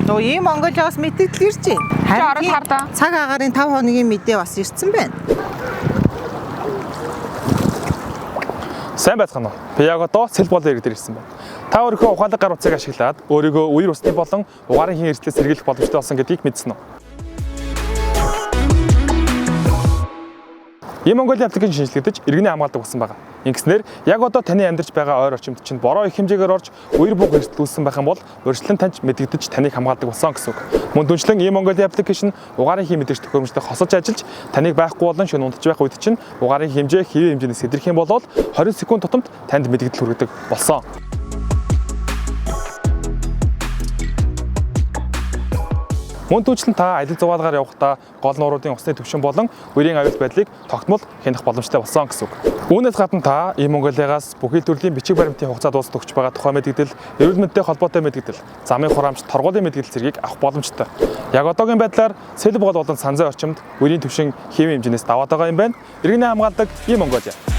Нөө ийм Монголиос мэдээлэл ирж байна. Чи ороод хар даа. Цаг агаарын 5 хоногийн мэдээ бас ирсэн байна. Сайн байцгаана уу? Би яг одоо сэл болон ирэг дээр ирсэн байна. Та өөрийнхөө ухаалаг гар утсыг ашиглаад өөрийгөө үер усны болон угаарын хийн эрсдлээс сэргийлэх боломжтой болсон гэдгийг мэдсэн үү? Ийм Монголын аппликейшн шинжлэгдэж иргэний хамгаалдаг болсон байгаа. Ингэснээр яг одоо таны амьдарч байгаа ойр орчимд чинь бороо их хэмжээгээр орж үер буг эрсдэл үүссэн байх юм бол урьдчилан таньж мэдэгдэж таныг хамгаалдаг болсон гэсэн үг. Мөн түншлэн Ийм Монголын аппликейшн угаарын хим мэдэгч төхөөрөмжтэй хосож ажиллаж таныг байхгүй болон шөнө унтж байх үед чинь угаарын хэмжээ хэвийн хэмжээнээс сэдрэх юм бол 20 секунд тутамд танд мэдэгдэл хүргэдэг болсон. Мөн түншлэн та аялал зугаалгаар явахдаа гол нууруудын усны түвшин болон үерийн аюул байдлыг тогтмол хянах боломжтой болсон гэсэн үг. Үүнээс гадна та Ийм Монголиагаас бүхий төрлийн бичиг баримтын хугацаа дуусах өгч байгаа тухай мэдэгдэл, эрүүл мэндтэй холбоотой мэдэгдэл, замын хураамж, торгуулийн мэдэгдэл зэргийг авах боломжтой. Яг одоогийн байдлаар сэлб гол болон санзай орчимд үерийн түвшин хэвийн хэмжээнээс даваад байгаа юм байна. Иргэний хамгаалдаг Ийм Монголиа.